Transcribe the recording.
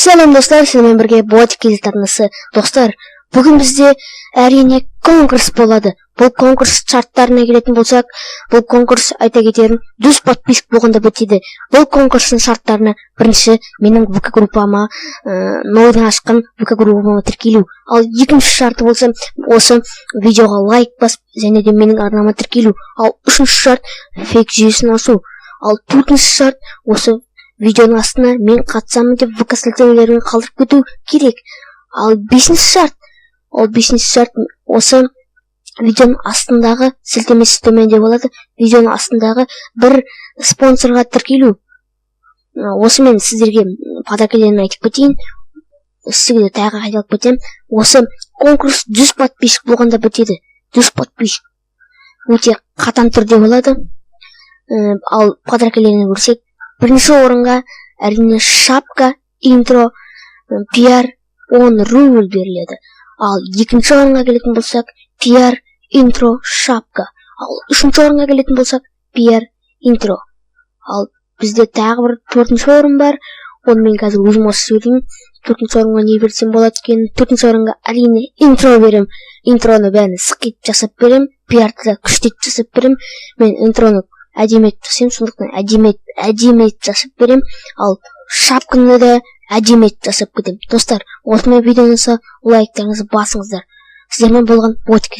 Сәлем, достар! Сіздермен бірге Ботик арнасы. Достар, бүгін бізде, әрине, конкурс болады. Бұл конкурс шарттарына келетін болсақ, бұл конкурс, айта кетерім, 100 подписчик болғанда бітеді. Бұл конкурстың шарттарына: бірінші, менің ВК группама, новыйдан ашқан ВК группама тіркелу. Ал екінші шарты болса, осы видеоға лайк басып және де менің арнама тіркелу. Ал үшінші шарт — фейк жүйесін ашу. Ал төртінші шарт — осы видеоның астына «Мен қатысамын» деп ВК сілтемелерін қалдырып кету керек. Ал бесінші шарт, ол бесінші шарт осы видеоның астындағы сілтемесі төменде болады, видеоның астындағы бір спонсорға тіркелу. Осымен сіздерге подаркалерін айтып кетейін, сізге де тағы қайталап кетемін: осы конкурс 100 подписчик болғанда бітеді. 100 подписчик өте қатаң түрде болады. Ал подаркалерін көрсек, бірінші орынға, әрине, шапка, интро, пиар 10 рубль беріледі. Ал екінші орынға келетін болсақ, пиар, интро, шапка. Ал үшінші орынға келетін болсақ, пиар, интро. Ал бізде тағы бір төртінші орын бар, оны мен қазір өзім осы сөйлеймін. Төртінші орынға не берсем болады екен? Төртінші орынға, әрине, интро беремін. Интроны бәрін сықитып жасап беремін, пиарды да күштетіп жасап беремін. Мен интроны әдемі етіп жасаймын, сондықтан әдемі етіп жасап беремін. Ал шапканы да әдемі етіп жасап кетемін. Достар, осымен видеоны лайктарыңызды басыңыздар. Сіздермен болған Ботик.